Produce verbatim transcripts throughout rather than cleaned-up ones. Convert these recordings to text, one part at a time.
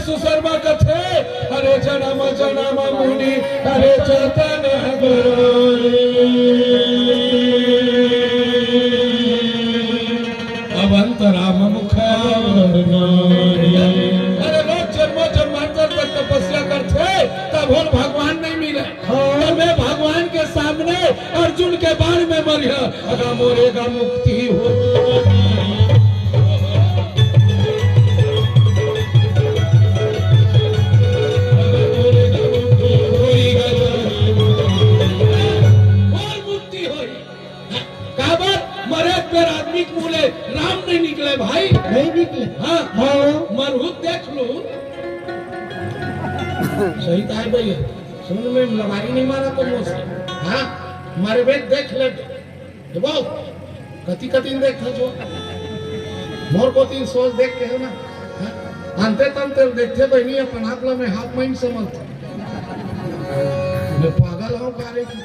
सुशर्मा कथे, अरे जन्म जन्म मुनि, अरे चेतन गुरु। अब अंत राम मुख। अरे लोग जन्मों जन्मांतर तक तपस्या करथे, तब भगवान नहीं मिले। हाँ। मैं भगवान के सामने अर्जुन के बाण में मरिहा, अगर मोरे का मुक्ति हो। अगर मोरे का मुक्ति होई गा, मोर मुक्ति होई। काबर मरे बेर आदमी के मुँह ले राम नहीं निकले भाई। नहीं निकले। हाँ। हाँ। मरहूँ त देख लूँ। सही ताय भैया। सुन, मैं लबारी नहीं मारा तो मुँह से। हाँ, मरबे देख ले। ये बाबू, कति कति देख था जो। मोर कोति सोच देख के है ना। हाँ? अंते तंते देखथे बहिनी, अपन आप ला मैं हाफ माइंड समझथों। मैं पागल हूँ का रे कि?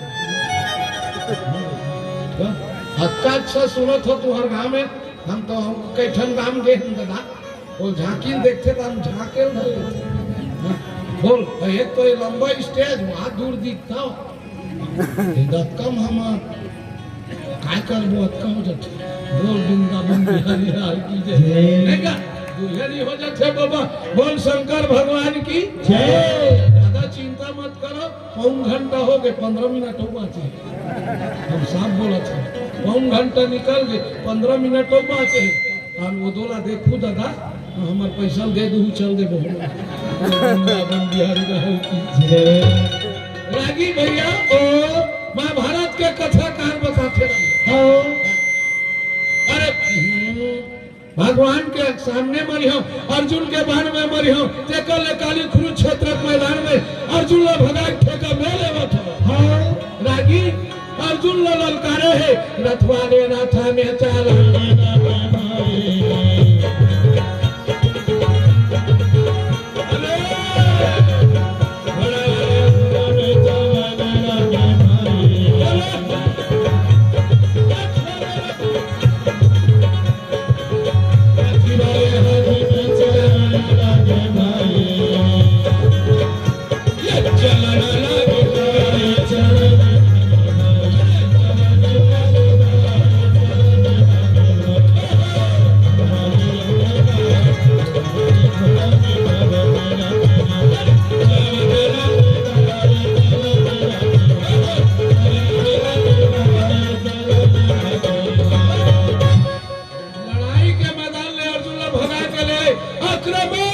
हाँ? अतका अच्छा सुनत हो तुँहर गाँव में, हम तो हम कई ठन गाँव गे हन दादा। वो झांकी ल देखथे त हम झांके ल धर लेथे। हाँ, बोल, एक तो ये लंबा स्टेज, वहाँ दूर दिखता हो। ये दतकम हम काय करबो, अतका हो जाथे। बोल, वृंदावन बिहारी लाल की जय। जय। नहीं का? दुल्हन ही हो जाथे बाबा। बोल शंकर भगवान की जय। ज्यादा चिंता मत करो, पौन घंटा हो गए, पंद्रह मिनट हो बाँचे। हम साफ बोलत हन, पौन घंटा निकल गए, पंद्रह मिनट हो बाँचे। हम वो दोला देखू दादा, हमर पैसा दे दू, चल देबो। वृंदावन बिहारी लाल की जय। रागी भैया, ओ महाभारत के कथाकार बताथे रहे। हाँ। अरे, हम्म, भगवान के सामने मरिहो, अर्जुन के बाण में मरिहो, तेकर ले काली कुरुक्षेत्र के मैदान में अर्जुन ला भगाए के ठेका में लेवत हो। हाँ। रागी अर्जुन ला ललकारे हे, रथ वाले रथ में चल। लड़ाई के मैदान ले अर्जुन ला भगा के ले, आक्रमण।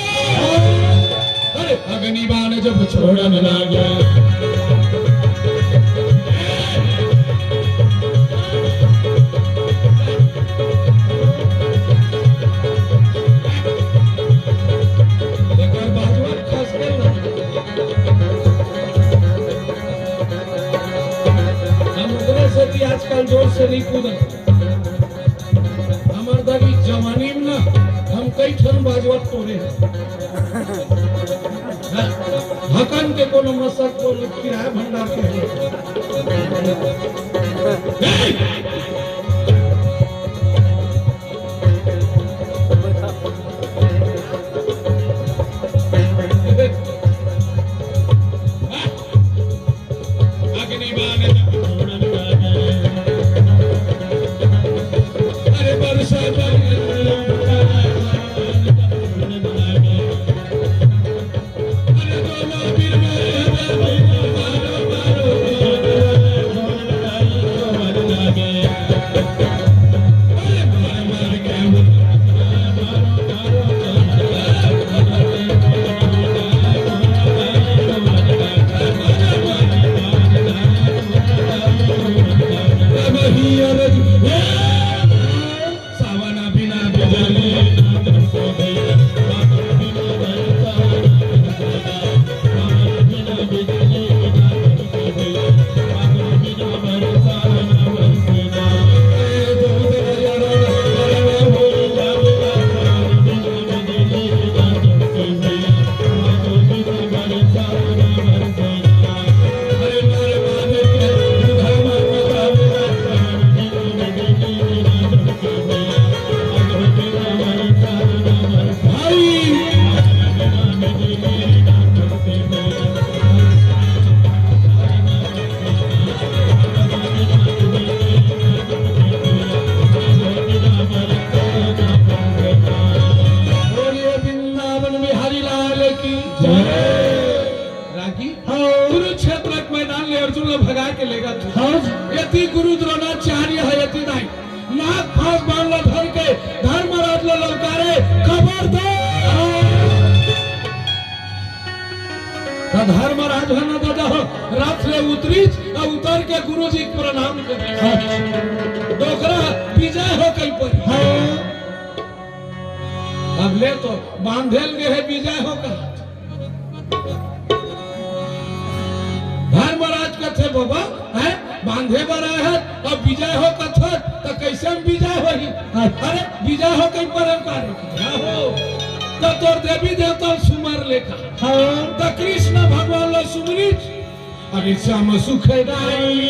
अरे अग्नि बाण जब छोड़न लागे। एकर बाजवा खस के ना। हम ओकरे सेती आजकल जोर से नहीं कूदत। हमर दादी जवानी में ना, हम कई ठन बाजवा टोरे हैं। हाँ, हकन के कोनो मसक, कोनो किराया भंडार के है। अग्निबाण जब छोड़न लागे। अरे बरसा बरसा। अरे दोनों बीर में मारो, मारो, मारो। उतरिस अउ उतर के गुरु जी के प्रणाम करिस। डोकरा विजय हो कहि परे। हाँ। अब ले तो बांधेल गे हे विजय हो कहा। धर्मराज कथे, "बाबा, हैं, बांधे बर आए हस, अब विजय हो कथस, त कइसे म विजय होही?" अरे, विजय हो कहि परे का रे? का हो? त तोर देवी देवता ल सुमर ले का। हाँ। त कृष्ण भगवान ल सुमरिस, अरे श्याम सुखदाई,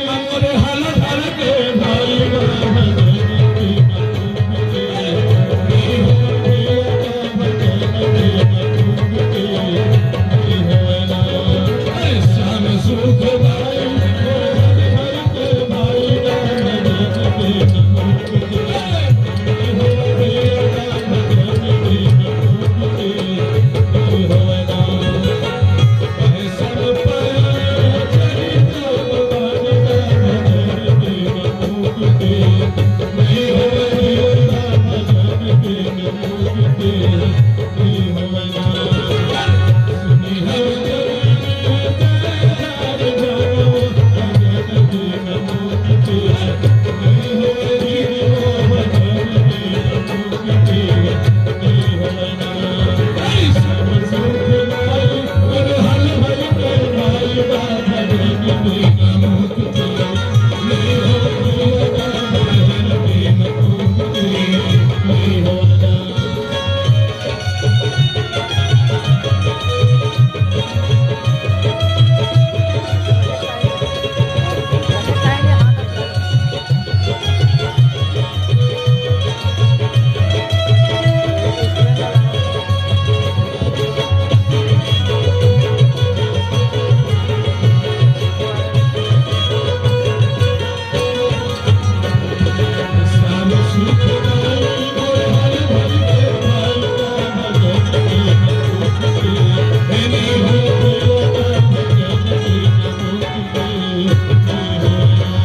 हमरे हल धर के भाई। अरे श्याम सुखदाई,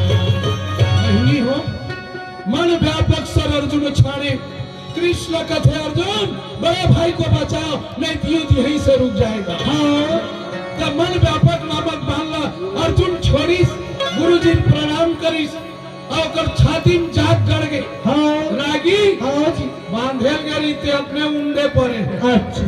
बहिनी हो, मन व्यापक सब अर्जुन छाड़े। कृष्ण कथे, "अर्जुन, बड़े भाई को बचाओ, नहीं तो युद्ध यहीं से रुक जाएगा।" हाँ। त मन व्यापक नामक बांध ला अर्जुन छोड़िस, गुरु जी प्रणाम करिस, अउ ओकर छाती म जात गड़ गे। हाँ। रागी, हाँ जी। बांधेल गे रहिते अपने उंडे परे। अच्छा।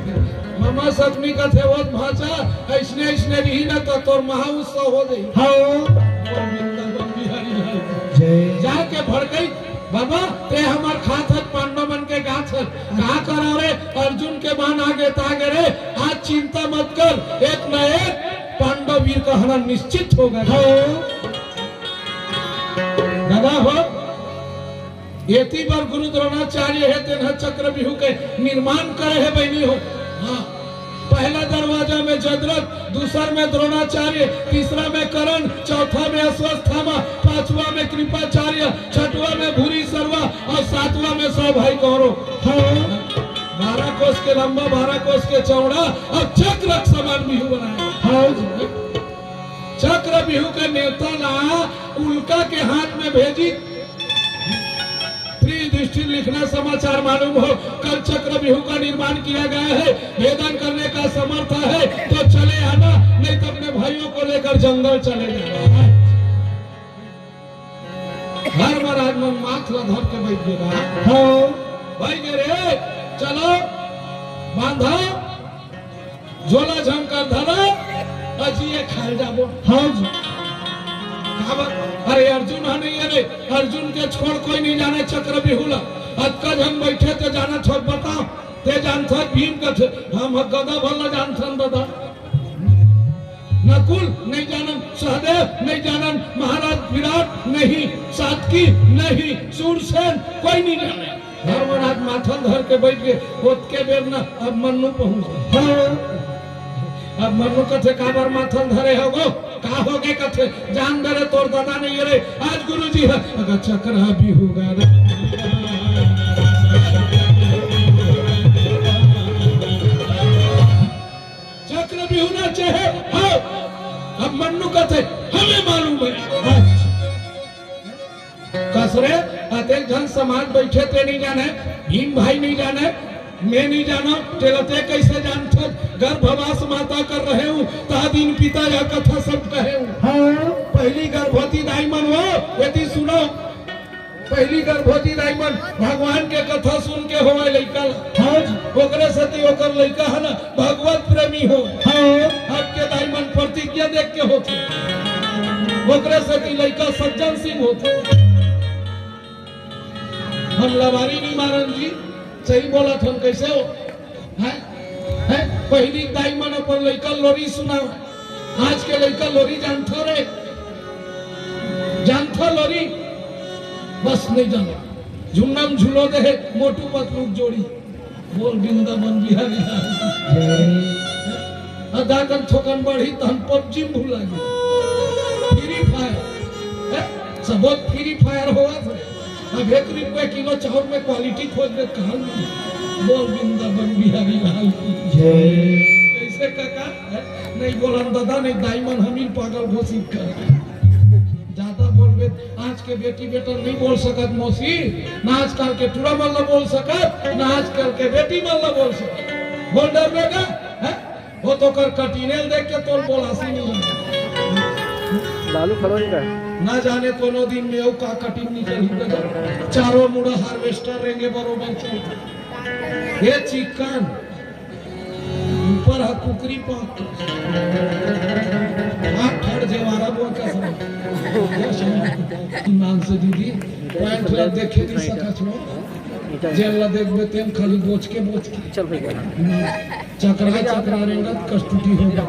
ममा सतमी कथे, "ओ भांचा, अइसने अइसने रही ना त तोर महा उत्सव हो जाही।" हाँ। गोविंद बिहारी लाल की जय। जाके भड़कई, "बाबा, तें हमर खात हस, पांडव मन के गात हस, का करंव रे? अर्जुन के बान आगे त आगे रे, आज चिंता मत कर, एक न एक पांडव वीर का हरण निश्चित होगा।" हाँ। दादा हो, एती बर गुरु द्रोणाचार्य हे, तेन ह चक्रव्यूह के निर्माण करे हे बहिनी हो। हाँ, पहला दरवाजा में जयद्रथ, दूसर में द्रोणाचार्य, तीसरा में कर्ण, चौथा में अश्वत्थामा, पांचवा में कृपाचार्य, छठवा में भूरिश्रवा अउ सातवा में सौ भाई कौरव। हाँ। बारह कोस के लंबा, बारह कोस के चौड़ा अउ चक्र के समान व्यूह बनाए। हाँ जी। चक्रव्यूह के नेवता ला उल्का के हाथ में भेजी। प्रिय युधिष्ठिर, लिखना समाचार मालूम हो, कल चक्रव्यूह का निर्माण किया गया है, भेदन करने का समर्थ है तो चले आना, नहीं तो अपने भाइयों को लेकर जंगल चले जाना। धर्मराज मन माथ ला धर के बइठ गे गा। हाँ। बइठ गे रे, चलो, बांधा, झोला झंकर धरा, अजी ये खाए जाबो। हाँ जी। काबर? अरे अर्जुन ह नहीं, अरे अर्जुन के छोड़ कोई नहीं जाने चक्रव्यूह ला। अतका झन बइठे ते जानत हो, बताओ, ते जानत हो भीम कथे, हम ह गदा भर ला जानथन दादा। नकुल नहीं जानन, सहदेव नहीं जानन, महाराज विराट नहीं, सातकी नहीं, सूरसेन कोई नहीं जाने। धर्मराज माथन धर के बइठ गे, ओतके बेर न अब मन्नू पहुंच गे। हाँ। अब मन्नू कथे, "काबर माथन धरे हो गो? का हो गे?" कथे, "जान दे रे, तोर दादा नहीं रे, आज गुरु जी ह, अगर चक्रव्यूह गा रे।" चक्रव्यूह ना चाहे, हाँ। अब मन्नू कथे, "हमें मालूम है।" कस रे, अतेक झन समाज बइठे ते नहीं जाने, भीम भाई नहीं जाने, मैं नहीं जाना, तेला ते कैसे जानथस? गर्भवास माता कर रहे हूँ, ता दिन पिता यह कथा सब कहे हूँ। हाँ। पहली गर्भवती दाई मन हो, यदि सुनो, पहली गर्भवती दाई मन भगवान के कथा सुन के होवे लइका ला। हाँ। ओकरे सेती ओकर लइका है ना भगवत प्रेमी हो। हाँ। अब के दाई मन प्रतिज्ञा देख के होथे, ओकरे सेती लइका सज्जन सिंह होथे। हम लबारी नहीं मारन जी, सही बोलत हन, कैसे हो? हैं? हैं? पहिली दाई मन अपन लइका लोरी सुनाओ, आज के लइका लोरी जानथो रे? जानथो लोरी? बस नहीं जानो। झुन्नम झुलो दे हे, मोटू पतलू के जोड़ी। बोल वृंदावन बिहारी लाल की। जय। अदा कन थोकन बढ़ी तहन पबजी भुला गई। Free fire. हैं? सबोत फ्री फायर होवत हे। अब एक रुपया किलो चाउर में क्वालिटी खोज में कहाँ मिली? बोल वृंदावन बिहारी लाल की। जय। कैसे काका? हैं? नहीं बोलन दादा, नहीं दाई मन हमीन पागल घोषित कर। ज्यादा बोलबे, आज के बेटी बेटा नहीं बोल सकत मौसी, ना आजकल के टूरा मन ला बोल सकत, ना आजकल के बेटी मन ला बोल सकत। बोल डर बेटा, हैं? वो तो कर कटीने ल देख के तोल बोलासी नहीं रहा। लालू खड़ो ही का? ना जाने कोनो दिन में वो का कटिंग निकल ही बेटा। चारों मुड़ा हार्वेस्टर रेंगे बरोबर चल। ये चिकन ऊपर ह कुकरी पाक। हाथ ठाड़ जेवारा बोल का समझ। नाम से दीदी, पैंट ला देखे नहीं सकत हो। जेल ला देखबे तेन खाली बोच के, बोच के। चल भाई। चकरा, चकरा रेंगत कस्तूरी हो गया।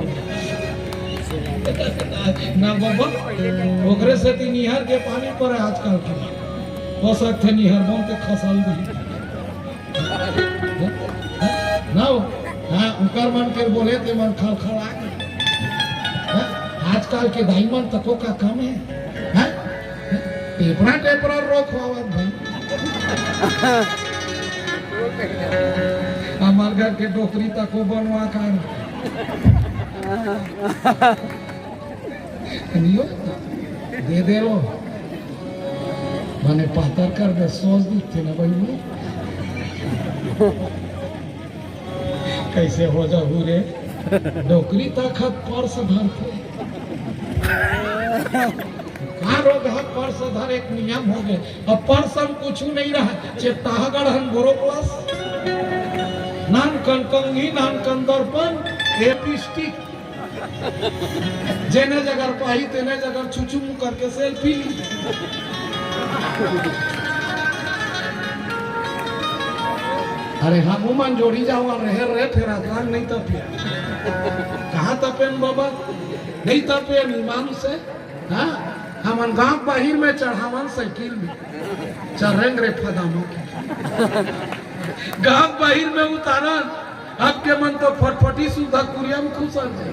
ना बाबा, ओकरे सेती निहर के पानी पर आजकल के। हो सकथे निहर बोल के खसल दी। ना हो? हाँ, उकर मन के बोले ते मन खलखला गे। हाँ, आजकल के दाई मन तको का कम है? हाँ? टेपरा टेपरा रोक होवत भाई। हमार घर के डोकरी तको बनवा कर। कनियो, दे दे रो। माने पातर कर दे, सोच दिखते ना भाई वो। कैसे हो जाहू रे? डोकरी तक ह पर्स धरथे। का रोग ह पर्स धर एक नियम हो गए। अब पर्स हम कुछ नहीं रहा, चेताहगढ़ हम बोरो प्लस। नान कन कंघी, नान कन दर्पण, लिपस्टिक। जेने जगह पाही तेने जगह छुछुम करके सेल्फी ली। अरे हम उमन जोड़ी जावन रहे रे, फिर अतरांग नहीं तपिया। कहाँ तपेन बाबा? नहीं तपेन ईमान से। हाँ, हमन गांव बाहिर में चढ़ावन साइकिल में। चढ़ेंग रे फदामा के। गांव बाहिर में उतारन, अब के मन तो फटफटी सुधा कुरिया में खुसर जाए।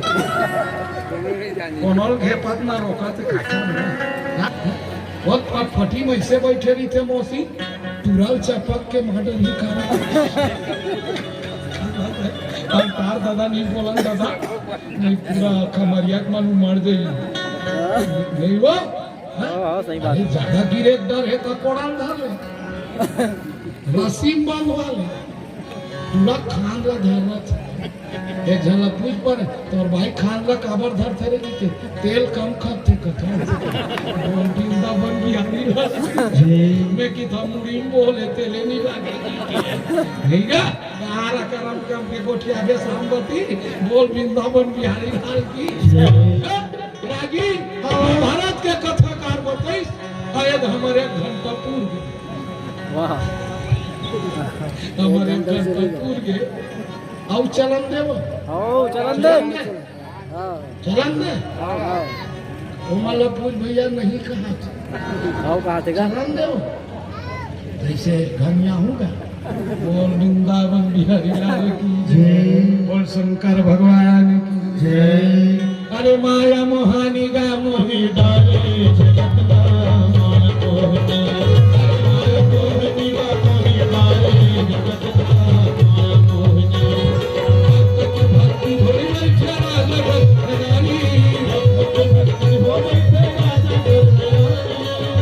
कोनो ल घेपत ना रोकत, खाचा नहीं। हाँ? वो फटफटी में ऐसे बैठे रही थे मौसी, टूरा ल चपक के मार डरही का। हम तार दादा नहीं बोलन दादा, नहीं पूरा कमरिया के मन उमड़ जाई। नहीं वो? हाँ, हाँ, सही बात। अरे ज्यादा गिरे के डर है तो कोड़ाल धर ले। रस्सी में बांधवा ले। पूरा खान ला धरना था। एक झन ला पूछ पर, तोर भाई खान ला काबर धरथे रे कि तेल कम खाथे कथा। बोल वृंदावन बिहारी ला। जी। मैं कि था मुड़ी में बोले तेले नहीं लागे। नहीं गा? तारा करम कम के गोठिया के सांबती। बोल वृंदावन बिहारी लाल की। जी। रागी, महाभारत के कथाकार बताइस, शायद हमर एक घंटा पूर गे। वाह। हमर एक घंटा पूर गे। अउ चलन देव। आओ, चलन दे। चलन दे। हाँ। चलन दे। हाँ, हाँ। ओमन ला पूछ भैया नहीं कहा था। आओ, कहा थे का? चलन देव। जैसे घर में आऊंगा। बोल वृंदावन बिहारी लाल की जय। बोल शंकर भगवान की जय। अरे माया मोहानी गा मोही डाले जगत मा माया मोहनी। अरे माया मोहनी गा मोही डाले जगत मा माया मोहनी। भक्त की भक्ति भोली लइका जगत रानी। भक्त की भक्ति भोली लइका जगत रानी।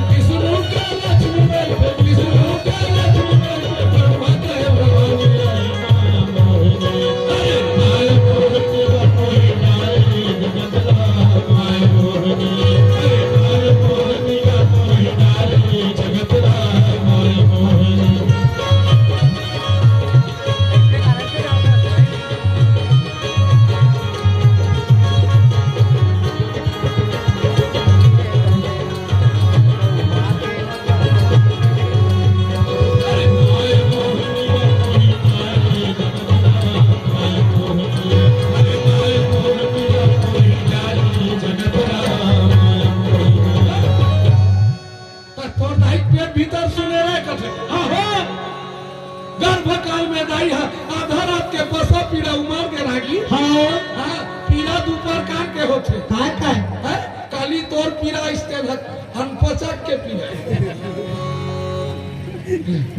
विष्णु के लक्ष्मी बैठे, विष्णु के लक्ष्मी बैठे, ब्रह्मा के ब्रह्मा जी। हाँ, हो। गर्भकाल में दाई हा आधा रात के बसा पीड़ा उमर के रागी। हाँ। हाँ, पीड़ा दू प्रकार के होथे। काय, काय? हैं? काली तोर पीड़ा इसके भत अनपचक के पीड़ा।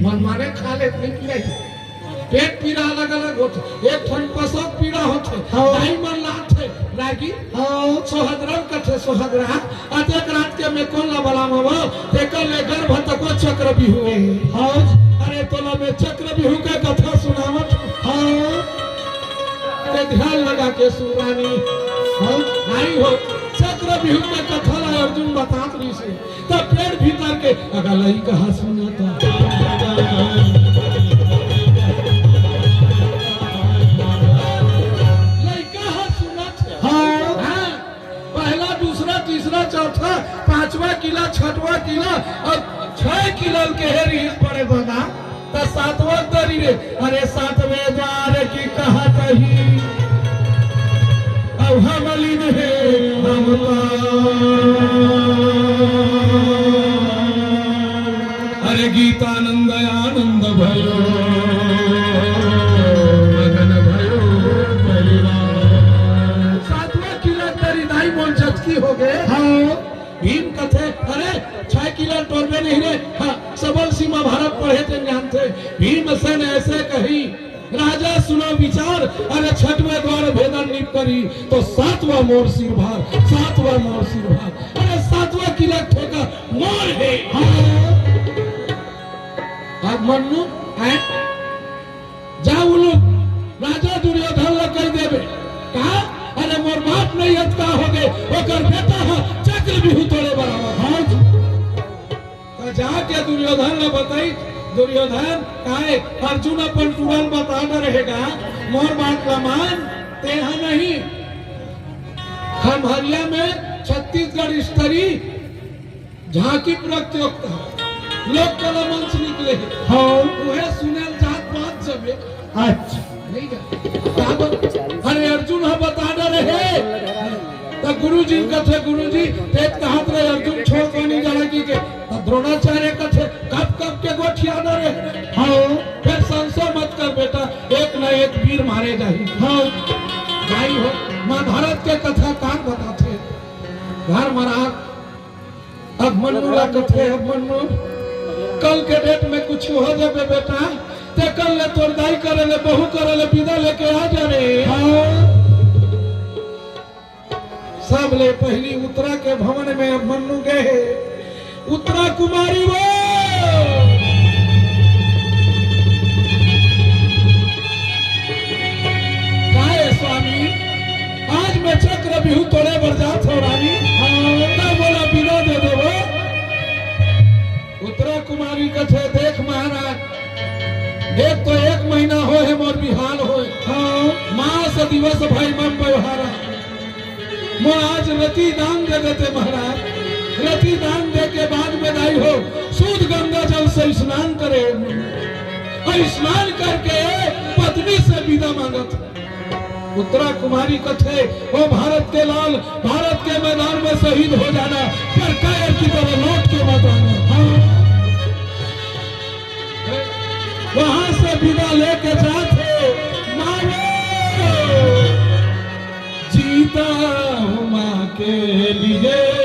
मन माने खा ले, नहीं पीड़ा। पेट पीड़ा अलग-अलग होथे, एक ठन प्रसव पीड़ा होथे, हाँ। दाई मन लाथे, रागी, हाँ। सोहदरन कथे, सोहदरा, अतेक रात के में कोन ला बलाम हवो, तेकर ले गर्भ तको चक्र बिहू ए। हाँ। अरे तोला में चक्र बिहू के कथा सुनावत हूँ। हाँ। ते ध्यान लगा के सुन रानी। हाँ। नहीं हो, चक्र बिहू के कथा ला अर्जुन बतात रहिसे। त पेट भीतर के अगर लइका ह सुनत, लइका ह सुनत। हाँ। हाँ। पहला, दूसरा, तीसरा, चौथा, पांचवा किला, छठवा किला और छह किला के हेरी पड़े बना। त सातवां तरी रे, अरे सातवें द्वार की कहत ही, अब हम लीन हे अवतार। अरे गीतानंद आनंद भयो, मगन भयो परिवार। सातवां किला तरी दाई मोर जचकी हो गे। हाँ। भीम कथे, अरे, छह किला टोरबे नहीं रे। हाँ, सबल सीमा भारत पढ़े ते जानथे। भीमसेन ऐसे कही, राजा सुनो विचार, अरे छठवें द्वार भेदन निप करी, तो सातवां मोर सिर भार, सातवां मोर सिर भार, अरे सातवां किला ठेका मोर हे। हाँ। अब मन्नू, हैं? जा उलू राजा दुर्योधन ला कहि देबे। का? अरे मोर बाप नहीं अतका हो गे, ओकर बेटा ह चक्र बिहू तोड़े बराबर। हाँ जी। त जाके दुर्योधन ला बताई, दुर्योधन, काय अर्जुन अपन टूरा ल बता डरे हे गा, मोर बात ला मान, तेहा नहीं। खम्हरिया में छत्तीसगढ़ स्तरीय झांकी प्रतियोगिता, लोक कला मंच निकले हे। हाँ। उहे सुने ल जात पात जबे। अच्छा। नहीं जा। काबर? अरे अर्जुन ह बता डरे हे। त गुरुजी कथे, गुरुजी, तें कहत रहे अर्जुन छोड़ के नहीं जाना कि के। त द्रोणाचार्य कथे, कब कब के गोठिया डरे हे। हाँ। फिर संशय मत कर बेटा, एक न एक वीर मारे जाही। हाँ। भाई हो, महाभारत के कथा कान बताथे। घर मरार अब मन्नू ला कथे, अब मन्नू, कल के डेट में कुछ हो जाबे बेटा, तेकर ले तोर दाई करे ले, बहू करे ले, विदा लेके आ जा रे। हाँ। सब ले पहली उत्तरा के भवन में अब मन्नू गए हे। उत्तरा कुमारी वो। काहे स्वामी, आज मैं चक्र बिहू तोड़े बर जात हो रानी। हाँ। त मोला बिदा दे देबो। उत्तरा कुमारी कथे, देख महाराज, एक तो एक महीना होय हे मोर बिहाव होय। हाँ। मास दिवस भय मम व्यवहारा। मोर आज रति दान दे देते महाराज। रति दान दे के बाद में दाई हो, शुद्ध गंगा जल से स्नान करे। और स्नान करके पत्नी से विदा मांगत। उत्तरा कुमारी कथे, ओ भारत के लाल, भारत के मैदान में शहीद हो जाना, पर कायर की तरह लौट के मत आना। हाँ। वहां से विदा लेके जात हे, मारो जीता हूँ माँ के लिए।